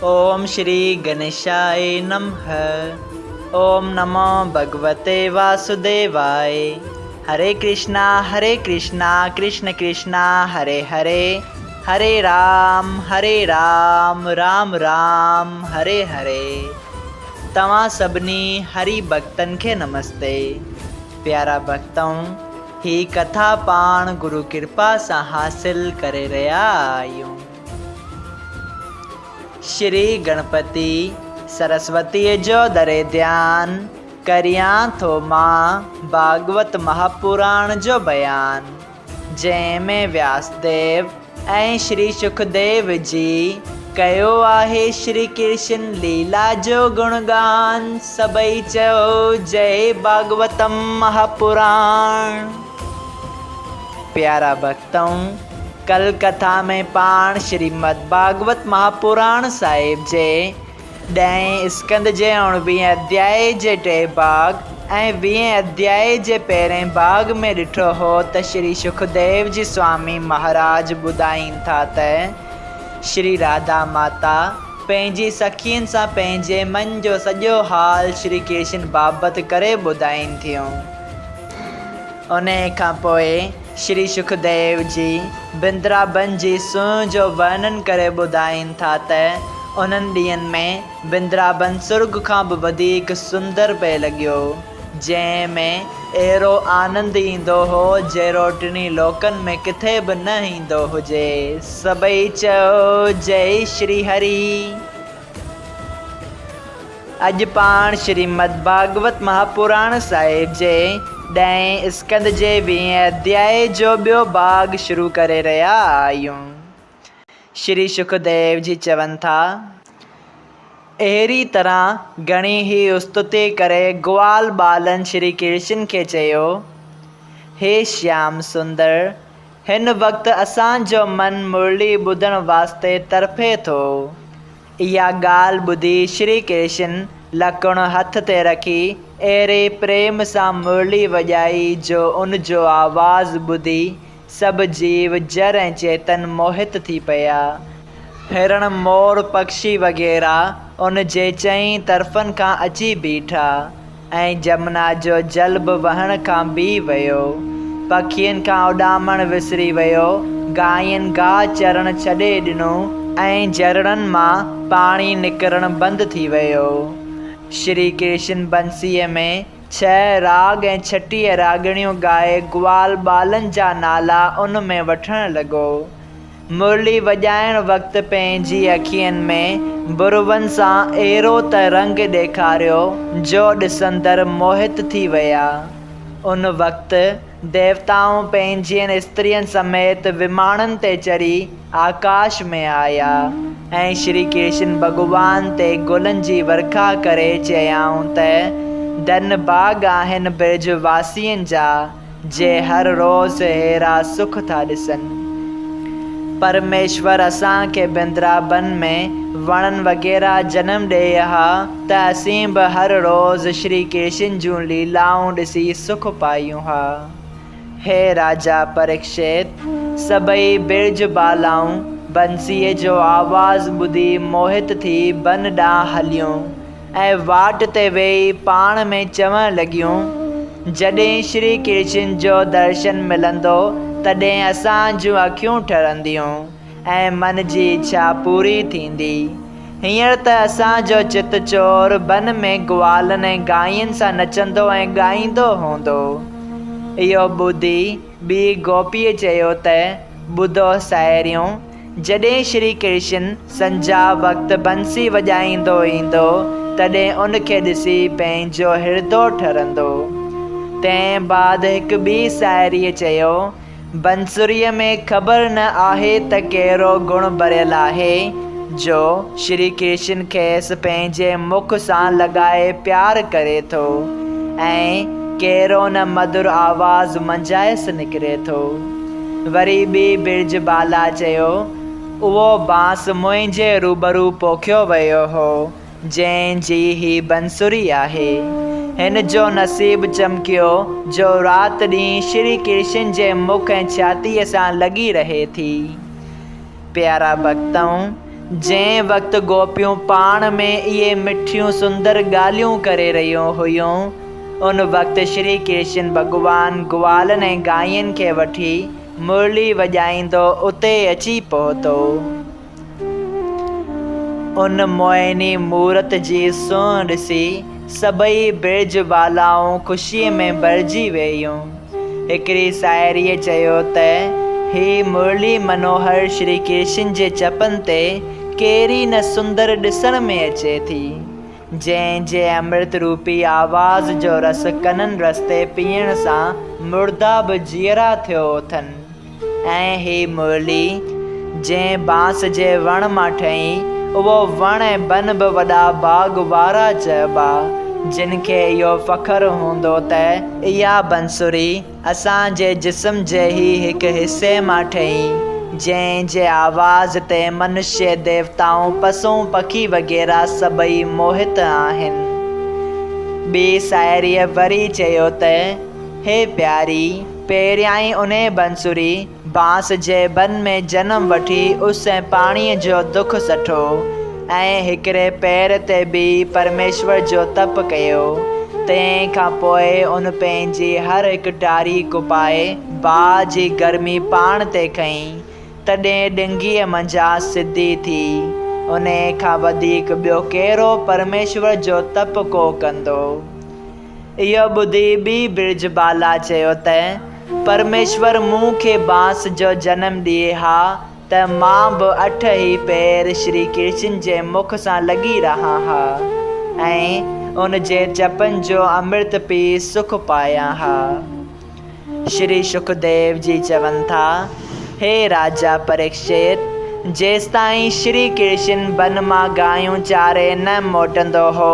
اوم شري گنيشاء نمه اوم نمو ڀڳوتي واسوديواء هري ڪرشنا هري ڪرشنا ڪرشن ڪرشنا هري هري هري رام هري رام رام رام هري هري توهان سڀني هري ڀڳتن کي نمستي پيارا ڀڳتؤ هي ڪٿا پاڻ گرو ڪرپا سان حاصل ڪري رهيا آهيون. شري گڻپتي سرسوتيء جو دري ڌيان ڪريان ٿو مان ڀاڳوت مهاپراڻ جو بيان، جنهن ۾ وياسديو ۽ شري شڪديو جي ڪيو آهي شري ڪرشن ليلا جو گڻگان، سڀئي چئو جئي ڀاڳوتم مهاپراڻ. پيارا ڀڳتؤ! ڪل ڪٿا ۾ پاڻ شريمد ڀاڳوت مهاپراڻ صاحب جي ڏهين اسڪنڌ جي اڻويهين اڌيائي جي ٽئين ڀاڳ ۽ ويهين اڌيائي جي پهرئين ڀاڳ ۾ ڏٺو هو ته شري شڪديو جي سوامي مهاراج ٻڌائين ٿا ته شري راڌا ماتا پنهنجي سکين سان پنهنجي من جو سڄو حال شري ڪرشن بابت ڪري ٻڌائين ٿيون. انهيء کان پوء شري شڪديو جي بندرابن جي سونهن جو ورنن ڪري ٻڌائين ٿا ته انهن ڏينهن ۾ بندرابن سرڳ کان به وڌيڪ سندر پئي لڳيو، جنهن ۾ اهڙو آنند ايندو هو جهڙو ٽنهي لوڪن ۾ ڪٿي به نه ايندو هجي. سڀئي چئو جئي شري هري. اڄ پاڻ شريمد ڀاڳوت مهاپراڻ صاحب جي ڏهين اسڪنڌ جي ويهين اڌيائي جو ٻيو ڀاڳ شروع ڪري رهيا آهيون. شري شڪديو جي چون ٿا. اهڙي طرح گهڻي ئي استتي ڪري گوال ٻالن شري ڪرشن کي چيو، هي شيام سندر! هن وقت اسان جو من مرلي ٻڌڻ واسطي تڙڦي ٿو. اها ڳالهه ٻڌي شري ڪرشن لڪڻ هٿ تي رکي اهڙي پريم سان مرلي وڄائي جو ان جو آواز ٻڌي سڀ جيو جر ۽ چيتن موهت ٿي پيا. هرڻ، مور، پکشي وغيره ان جي چئين طرفن کان اچي بيٺا. ۽ جمنا جو جل به وهڻ کان بيهي ويو. پکين کان اڏامڻ وسري ويو، گائين گاهه چرڻ ڇڏي ڏنو ۽ جهرڻن مان پاڻي نڪرڻ بند ٿي ويو. شري ڪرشن بنسيء ۾ ڇهه راڳ ۽ 36 راڳڻيون ڳائي گوال ٻالن جا نالا ان ۾ وٺڻ لڳو. مرلي وڄائڻ وقت پنهنجي اکين ۾ بروون سان اهڙو ته رنگ ڏيکاريو جو ڏسندڙ موهت ٿي ويا. ان وقت ديوتائون پنهنجين استرين سميت وماڻن تي چڙهي آڪاش ۾ آيا ۽ شري ڪرشن ڀڳوان تي گلن جي ورکا ڪري چيائون ته ڌن ڀاڳ آهن برج واسين جا، جي هر روز هيرا سک ٿا ڏسن. پرميشور اسان کي بندرابن ۾ وڻن وغيره جنم ڏئي ها ته اسين به هر روز شري ڪرشن جون ليلائون ڏسي سک پايون ها. هي راجا پريڪشت! سڀئي برج بالائون بنسيء جو آواز ٻڌي موهت ٿي بن ڏانهن هليون. ۽ واٽ تي ويهي پاڻ ۾ چوڻ لڳيون، جڏهن شري ڪرشن جو درشن ملندو، تڏهن اسان جون اکيون ٺرنديون ۽ من جي اڇا پوري ٿيندي. هينئر ته اسان جو چت چور بن ۾ گوالن ۽ گائين سان نچندو ۽ ڳائيندو هوندو. اهو ٻڌي ٻي گوپيء چيو ته، ٻڌو ساهيڙيون! جڏهن شري ڪرشن سنجها وقت بنسي وڄائيندو ايندو، تڏهن ان کي ڏسي پنهنجو هردو ٺرندو. تنهن بعد هڪ ٻي ساهيڙيء چيو، بنسريء ۾ خبر نه آهي ته ڪهڙو گڻ ڀريل آهي، جو شري ڪرشن کيس پنهنجي مک سان لڳائي پيار ڪري ٿو ۽ ڪهڙو نه مڌر آواز منجهائس نڪري ٿو. وري ٻي برج بالا چيو، اهو بانس منهنجي روبرو پوکيو ويو هو، جنهن جي هي بنسري آهي. هن جو نصيب چمڪيو جو رات ڏينهن شري ڪرشن جي مک ۽ ڇاتيء سان لڳي رهي ٿي. پيارا ڀڳتؤ! جنهن وقت گوپيون پاڻ ۾ اهي مٺيون سندر ڳالهيون ڪري رهيون هيون، ان وقت شري ڪرشن ڀڳوان گوالن ۽ گائين کي وٺي مرلي وڄائيندو اتي اچي پهتو. ان موهني مورت جي سونهن ڏسي سڀئي برج والائون خوشيء ۾ ڀرجي ويون. هڪڙي ساهيڙيء چيو ته، هي مرلي منوهر شري ڪرشن جي چپن تي ڪهڙي نه سندر ڏسڻ ۾ اچي ٿي، جنهن جي امرت روپي آواز جو رس ڪنن رستي پيئڻ سان مردا به جيئرا ٿيو اٿن. ۽ هي مرلي، جنهن بانس جي وڻ مان ٺهي، اهو وڻ ۽ بن به وڏا ڀاڳ وارا چئبا، جن کي اهو فخر هوندو ته اها بنسري اسان جي جسم جي ئي هڪ حصي مان ٺهي، جنهن جي آواز تي منشي، ديوتائون، پسون پکي وغيره سڀئي موهت آهن. ٻي ساهيڙيء وري چيو ته، هي پياري! پهريائين انهيء بنسري، بانس، جي بن ۾ جنم وٺي اس ۽ پاڻيء جو دک سٺو ۽ هڪڙي پير تي بيهي پرميشور جو تپ ڪيو. تنهن کان پوء ان پنهنجي هر هڪ ٽاري ڪپائي باهه جي گرمي پاڻ تي کنئي، تڏهن ڏنگيء منجهان سڌي ٿي. انهيء کان وڌيڪ ٻيو ڪهڙو پرميشور جو تپ ڪو ڪندو؟ اهو ٻڌي ٻي برج بالا چيو ته، پرميشور مون کي بانس جو جنم ڏئي ها ته مان به اٺ ئي پهر شري ڪرشن جي مک سان لڳي رهان ها ۽ ان جي چپن جو امرت پي سک پايان ها. شري شڪديو جي چون ٿا، هي راجا پريڪشت! جيستائين شري ڪرشن بن مان گايون چاري نه موٽندو هو،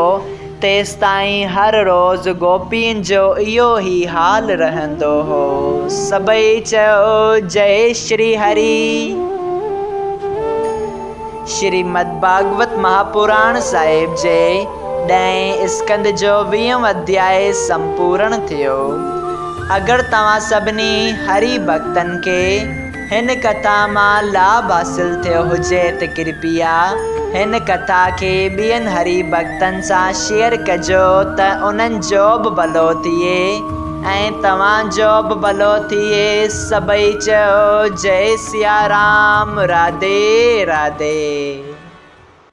تيستائين هر روز گوپين جو اهو ئي حال رهندو هو. سڀئي چيو، جئي شري هري! شريمد ڀاڳوت مهاپراڻ صاحب جي ڏهين اسڪنڌ جو ويهون اڌياء سمپورڻ ٿيو. اگر توهان سڀني هري ڀڳتن کي هن ڪٿا مان لاڀ حاصل ٿيو هجي ته ڪرپيا هن ڪٿا کي ٻين هري ڀڳتن سان شيئر ڪجو ته انهن جو به ڀلو ٿئي ۽ توهان جو به ڀلو ٿئي. سڀئي چئو جئي سيارام راڌي راڌي.